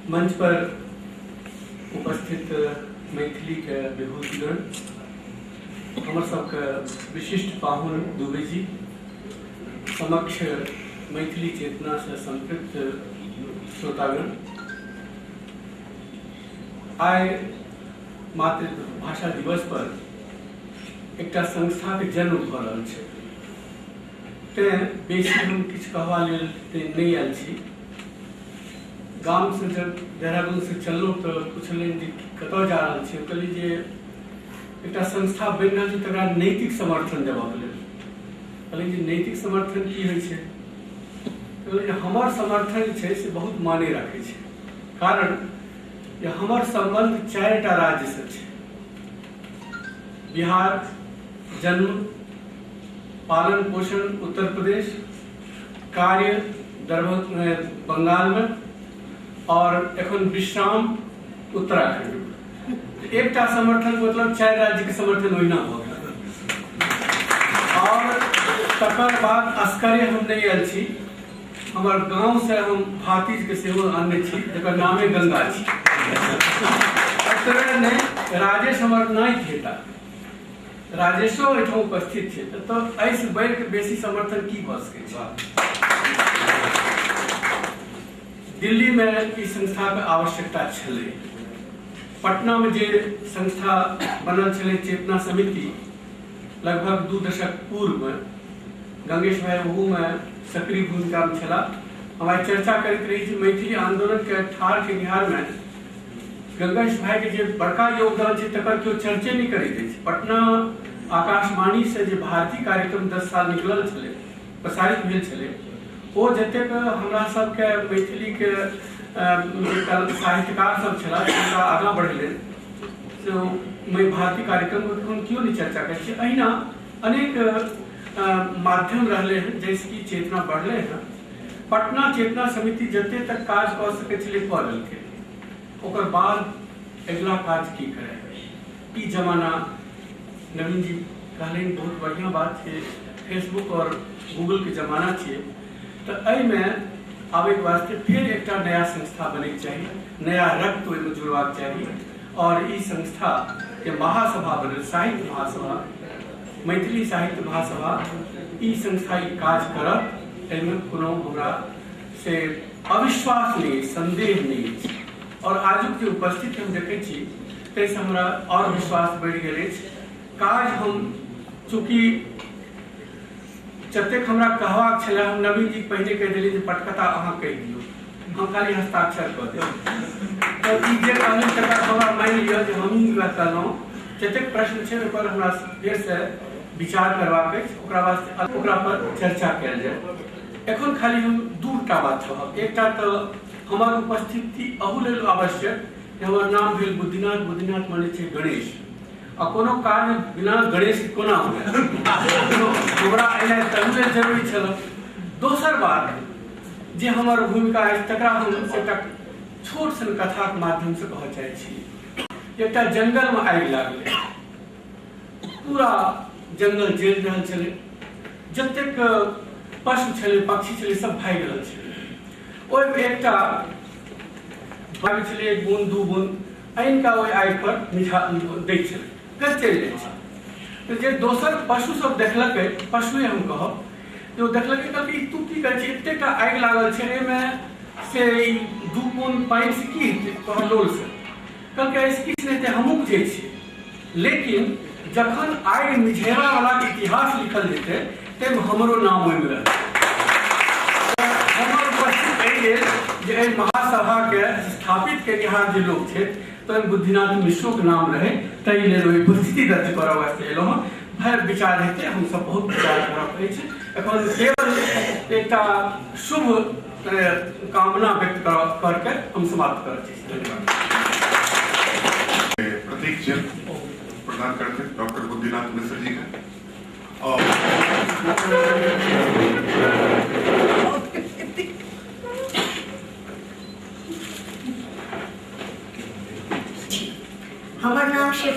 मंच पर उपस्थित मैथिली के विभूतिगण, हमर सबके विशिष्ट पाहुन दुबे जी, समक्ष मैथिली चेतना से संपृक्त श्रोतागण, आइ मातृभाषा दिवस पर एकटा संस्था के जन्म भऽ रहल छै, तें बेसी हम किछु कहबा लेल नहि आयल छी। गाम से जब देहरादून से चललहुँ तऽ पुछलनि जे कतऽ जा रहल छी, कहलियै जे एकटा संस्था बनि रहल छै तकरा नैतिक समर्थन देबऽके लेल। कहलियै जे नैतिक समर्थन की होइ छै? कहलियै जे हमर समर्थन जे छै से बहुत माने राखै छै, कारण जे हमर सम्बन्ध 4टा राज्यसँ छै। बिहार जन्म, पालन पोषण उत्तर प्रदेश, कार्य दरभंगा बंगाल में, और एखन विश्राम उत्तराखंड में। एकटा समर्थन मतलब 4 राज्य के समर्थन ओहिना भऽ गेल। और तकर बाद असकरे हम नहीं आयल छी, हमर गांव से हम भातिज के सेहो आनने छी, जकर नामे गंगा छी। एतबे नहि, राजेश हमर नाति हेता, राजेशो एहिठाम उपस्थित छै, तऽ एहिसँ बढ़िके बेसी समर्थन की भऽ सकै छै? दिल्ली में ई संस्था के आवश्यकता छलै। पटना में जे संस्था बनल छलै चेतना समिति, लगभग 2 दशक पूर्व में गंगेश भाई ओहू में सक्रिय भूमिका में छला। हम आइ चर्चा करैत रही जे मैथिली आंदोलन के ठाढ़ केनिहार में गंगेश भाई के जे बड़का योगदान छै तकर केओ चर्चे नहीं करैत अछि। पटना आकाशवाणी से जे भारती कार्यक्रम 10 साल निकलल छलै, प्रसारित भेल छलै, ओ जतेक हमरा सबके मैथिली के साहित्यकार सब छला हुनका आगाँ बढ़ेलनि, से मैं भारती कार्यक्रम के कखनो केओ नहीं चर्चा करै छै। अहिना अनेक माध्यम रहले हैं जैसे कि चेतना बढ़ले हैं। पटना चेतना समिति जते तक काज कऽ सकै छलै कऽ लेलकै, ओकर बाद अगिला काज की करे? ई जमाना नवीन जी कहलनि बहुत बढ़िया बात छै, फेसबुक और गूगल के जमाना छै, तऽ एहिमे आबैके वास्ते फिर एकटा नया संस्था बनैके चाही, नया रक्त ओहिमे जुड़बाक चाही। और ई संस्था के महासभा बनल, साहित्य महासभा, मैथिली साहित्य महासभा, ई संस्था ई काज करत, एहिमे कोनो हमरा से अविश्वास नहीं, संदेह नहीं अछि। और आजुक जे उपस्थित हम देखै छी ताहिसँ हमरा और विश्वास बढ़ि गेल अछि। काज हम चूँकि जतेक हमरा कहबाक छलै हम नवीन जी पहिने कहि देलियै जे पटकथा अहाँ कहि दियौ, हम खाली हस्ताक्षर कऽ देब। तऽ ई जे कहलनि तकर हमरा मानि लिअ जे हमही वएह कहलहुँ। जतेक प्रश्न छै ओहिपर हमरा फेरसँ विचार करबाक अछि, ओकरा वास्ते ओकरा पर चर्चा कयल जाय। एखन खाली हम 2टा बात कहब। एकटा तऽ हमर उपस्थिति अहू लेल आवश्यक जे हमर नाम भेल बुद्धिनाथ, बुद्धिनाथ माने छै गणेश, आ कोनो कार्य बिना गणेश कोना हुए, हमरा एनाइ तहू लेल जरूरी छल। दोसर बात जे हमर भूमिका अछि तकरा हम एकटा छोट सन कथाके माध्यमसँ कहऽ चाहै छी। एकटा जंगलमे आगि लागलै, पूरा जंगल जरि रहल छलै, जतेक पशु छलै पक्षी छलै सब भागि रहल छलै। ओहिमे एकटा भागै छलै 1 बूंद 2 बूंद आनि कऽ ओहि आगि पर मिझा दै छलै, फेर चलि जाइ छलै। तऽ जे दोसर पशु सब देखलकै, पशुए हम कहब, जे ओ देखलकै कहलकै तू की करै छी, एतेकटा आगि लागल छै एहिमे से 2 बूंद पानिसँ की हेतै तोहर लोलसँ? कहलकै एहिसँ किछु नहि हेतै, हमहूँ बुझै छियै, लेकिन जखन आगि मिझेबावलाके इतिहास लिखल जेतै ताहिमे हमरो नाम ओहिमे रहतै। हमर उपस्थित एहि लेल जे एहि महासभाके स्थापित केनिहार जे लोक छथि ताहिमे बुद्धिनाथ मिश्रोके नाम रहै, ताहि लेल ओहि उपस्थिति दर्ज करऽ वास्ते एलहुँ हँ। भरि विचार हेतै, हमसब बहुत विचार करऽ अछि। एखन केवल एकटा शुभ कामना व्यक्त करके हम समाप्त करऽ चाहै छी। धन्यवाद। प्रतीक चिन्ह प्रदान करते डॉक्टर बुद्धिनाथ मिश्र जी का। और हमर नाम शिव